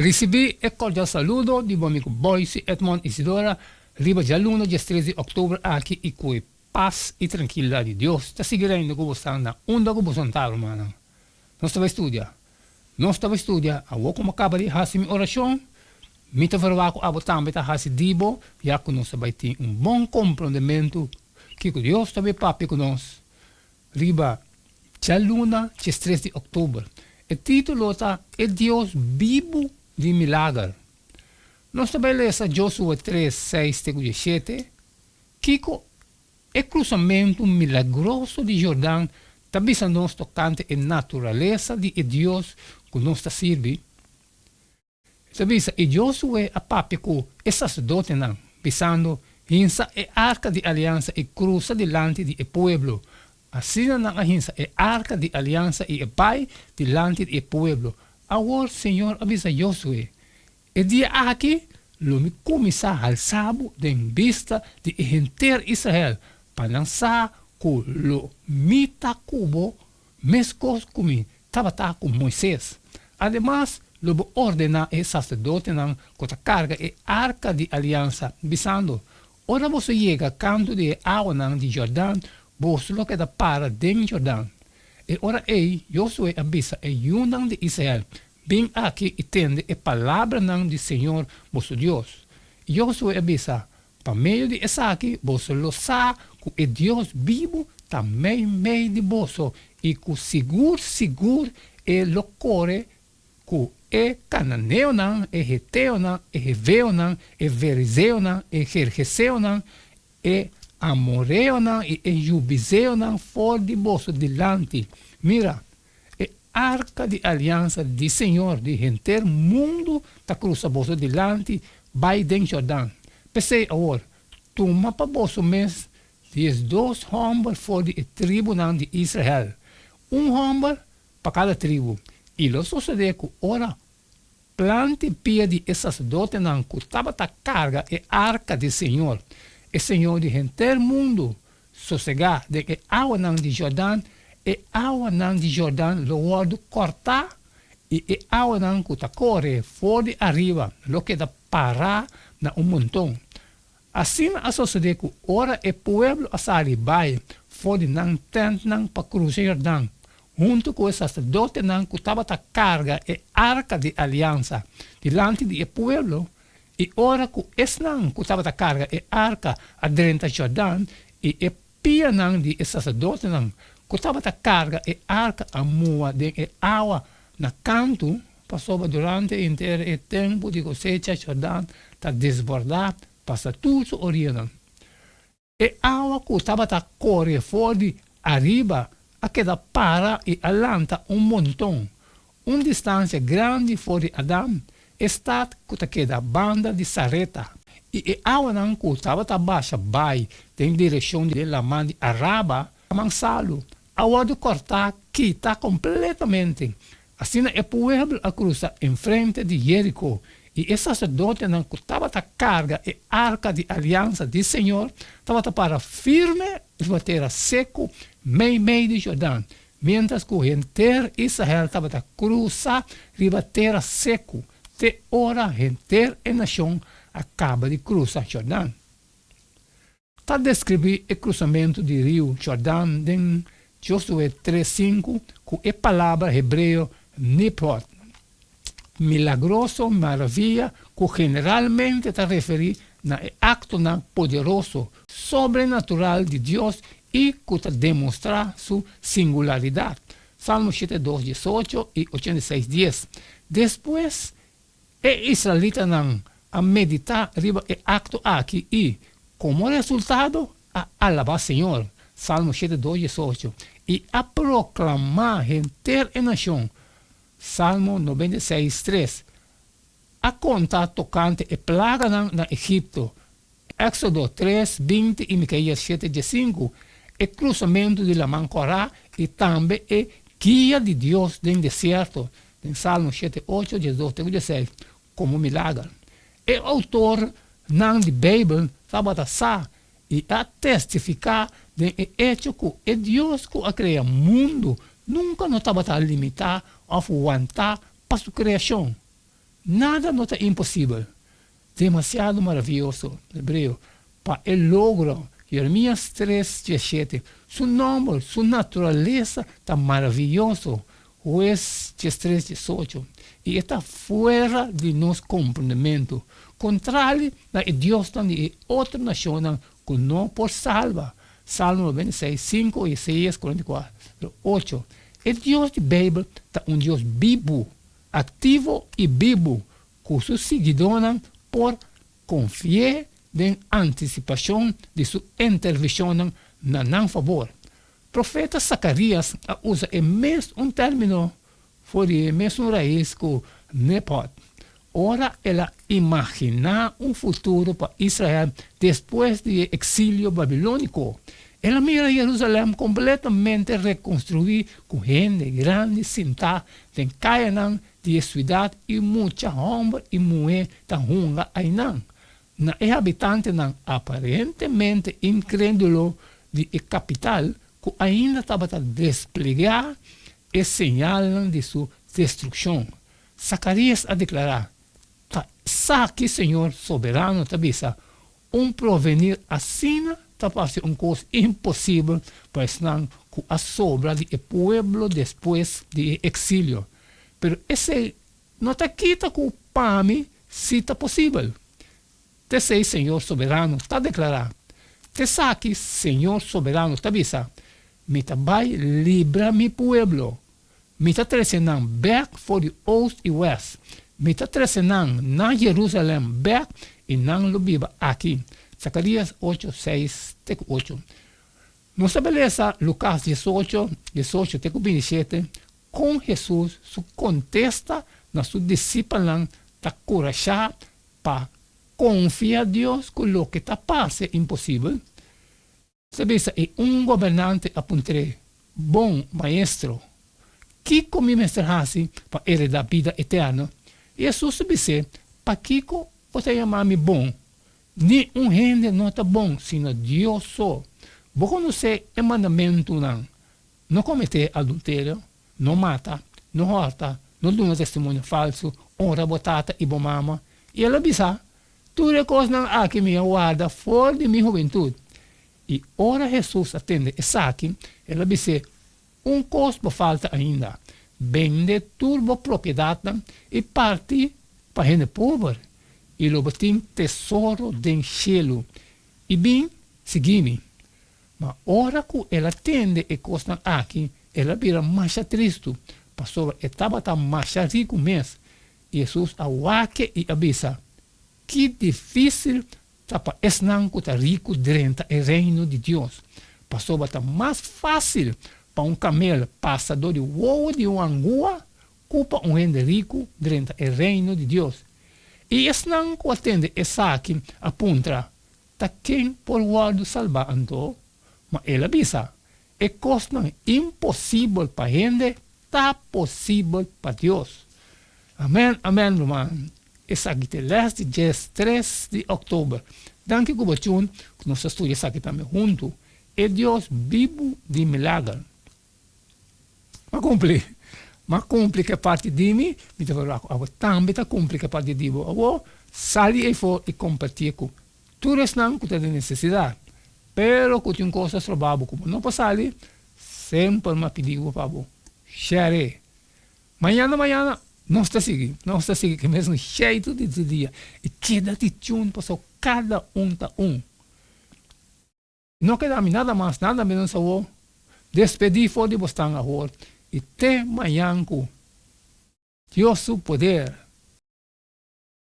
Risibí e kordial saludo di bo amigu Boyce Edmond Isidora riba djaluna diestres di òktober aki i ku e pas i trankilidat di Dios ta sigui reina ku bosan na unda ku bosan ta, rumannan. Nos ta bai studia. Nos ta bai studia. Awor ku mi a kaba di hasi mi orashon, mi ta verwagt ku abo tambe ta hasi di bo, ya ku nos ta bai tin un bon komprondementu kiko Dios ta bai papia ku nos Riba djaluna diestres di òktober. E título ta E Dios Bibu di Milager. Nos ta bai lesa Josue tres, seis te ku diesshete. Kiko e krusamentu milagroso di Jordan ta bisa nos tokante e naturalesa di e Dios ku nos ta sirbi? E ta bisa, I Josué a papia ku e saserdotenan, bisando, Hinsa e arka di aliansa i krusa dilanti di e pueblo. Asina nan a hinsa e arka di aliansa i e bai dilanti di e pueblo. Awor señor a bisa Josué, E dia aki lo mi kuminsá halsa bo den bista di e henter Israel, pa nan sa ku lo mi ta ku bo Meskos ku mi tabata ku Moises. Ademas, lo bo ordená e saserdotenan ku ta karga e arka di aliansa, bisando, Ora boso yega kantu di e awanan di Jordan, boso lo keda para den Jordan. E ora ei Josué a bisa e yunan di Israel, Bin aki i tende e palabranan di señor boso Dios. Josué a bisa, Pa medio di esaki boso lo sa ku e Dios bibu ta meimei di boso i ku sigur sigur e lo kore ku e kananeonan, e heteonan, e heveonan, e verizeonan, e gergeseonan, e amoreonan i e jubiseonan for di boso dilanti. Mira, e arka di aliansa di Señor di henter mundu ta krusa boso dilanti bai den Jordan. P'esei awor, tuma pa boso mes diesdos hòmber for di e tribunan di Israel, un hòmber pa kada tribu, i lo sosodé ku ora Plant'i pia di e saserdotenan ku tabata karga e arka di señor, e señor di henter mundu, sosegá den e awanan di Jordan, e awanan di Jordan lo wòrdu kòrtá i e awanan ku ta kore for di ariba lo keda pará na un monton. Asina a sosodé ku ora e pueblo a sali bai for di nan tèntnan pa krusa Jordan, huntu ku e saserdotenan ku tabata karga e arka di aliansa dilanti di e pueblo, i ora ku esnan ku tabata karga e arka a drenta Jordan i e pianan di e saserdotenan ku tabata karga e arka a mua den e awa na kantu, pasobra durante henter e tempu di kosecha Jordan ta desbordá pasa tur su orianan. E awa ku tabata kore for di ariba a keda para i a lanta un monton, un distansia grandi for di Adam, e stat ku ta keda banda di Sareta. I e awanan ku tabata basha bai den direkshon di e laman di Araba, laman Salu, a wòrdu kòrtá kita kompletamente. Asina e pueblo a krusa enfrente di Jeriko, i e saserdotenan ku tabata karga e arka di aliansa di señor tabata para firme riba tera seku meimei di Jordan, miéntras ku henter Israel tabata krusa riba tera seku te ora henter e nashon a kaba di krusa Jordan. Ta deskribí e krusamentu di riu Jordan den Josué tres sinku ku e palabra hebreo niphot, milagroso, maravia, ku generalmente ta referí na e aktonan poderoso, sobrenatural di Dios i ku ta demostrá su singularidat, Salmo shete dos diesocho i ochenta i seis dies. Despues E israelitanan a meditá riba e akto aki i, komo resultado, a alabá Señor, Salmo shete dos diesocho, i a proklamá henter e nashon, Salmo 96 tres, a konta tokante e plaganan na Egipto, Éksodo tres, binti i Mikaías shete diesinku, e krusamentu di Laman Kòrá i tambe e guia di Dios den desierto, den Salmo shete ocho, diesdos te ku dieseis, komo milager. E outornan di Beibel tabata sa i a testifiká den e echo ku e Dios ku a krea mundu nunka no tabata limitá òf wantá pa su kreashon. Nada no ta imposibel. Demasiado maravioso, hebreo, pa e logro, Jeremias tres, diesshete. Su nòmber, su naturalesa ta maravioso, Hues diestres, diesocho, i e ta fuera di nos komprendementu, kontrali na e diosnan di e otro nashonnan ku no por salba, Salmo 96, sinku i Isaías 44, ocho. E Dios di Beibel ta un Dios bibu, aktivo i bibu, ku su siguidónan por konfi'é den antisipashon di su intervenshonnan na nan fabor. Profeta Sakarias a usa e mes un término for di e mesun rais ku Nepot ora el a imaginá un futuro pa Israel despues di e eksilio babilóniko. El a mira Jerusalèm kompletamente rekonstruí ku hende grandi sintá den kayanan di e siudat i mucha hòmber i muhé ta hunga einan. Na e habitantenan aparentemente inkrédulo di e kapital ku ainda tabata desplegá e señalnan di su destrukshon, Sakarías a deklará, Ta esaki Señor Soberano ta bisa, Un provenir asina ta parse un kos imposibel pa esnan ku a sobra di e pueblo despues di e eksilio. Pero esei no ta kita ku pa mi sí ta posibel. T'esei Señor Soberano ta deklará. T'esaki Señor Soberano ta bisa, Mi ta bai libra mi pueblo. Mi ta trese nan bèk for di oost i wèst. Mi ta trese nan na Jerusalèm bèk i nan lo biba aki. Zakarias ocho, seis te ku ocho. Nos ta belesa Lukas diesocho, diesocho te ku bintishete, kon Hesus su kontesta na su disipelnan ta kurashá pa konfia Dios ku loke ta parse imposibel. Ta bisa i un gobernante a puntr'é, Bon Maestro, kiko mi mester hasi pa heredá bida eterno? I Hesus a bis'é, Pakiko bo ta yama mi bon? Ni un hende no ta bon sino Dios so. Bo konosé e mandamentunan, No kometé adulterio, no mata, no hòrta, no duna testimonio falsu, honra bo tata i bo mama. I el a bisa, Tur e kosnan aki mi a warda for di mi hubentut. I ora Hesus a tende esaki, el a bis'é, Un kos bo falta ainda, bende tur bo propiedatnan i parti pa hende pober, i lo bo tin tesoro den shelu. I bin, sigui mi. Ma ora ku el a tende e kosnan aki, el a bira masha tristu, pasobra e tabata masha riku mes. Hesus a wak i a bisa, Ki difísil ta pa esnan ku ta riku drenta e Reino di Dios! Pasobra ta mas fásil pa un kamel pasa dor di wowo di un angua ku pa un hende riku drenta e Reino di Dios. I esnan ku a tende esaki a puntra, Ta ken por wòrdu salbá anto? Ma el a bisa, E kosnan imposibel pa hende ta posibel pa Dios. Amèn, amèn, ruman. Esaki ta e lès di diestres di òktober. Danki ku bo tune ku nos ta studia esaki tambe huntu. E Dios bibu di milager. M'a kumpli. M'a kumpli ku e parti di mi, mi ta verwagt ku abo tambe ta kumpli ku e parti di bo. Awor, sali eifor i kompartié ku tur esnan ku ta den nesesidat. Pero ku tin un kos ta stroba bo ku bo no por sali, semper m'a pidi bo pa bo share. Mañana mañana nos ta sigui, nos ta sigui ku e mesun sheitu di tur dia. I keda di tune pasobra kada un ta un. No keda mi nada mas, nada menos awor. Despedí for di bo stan awor i te mañan ku Dios su poder.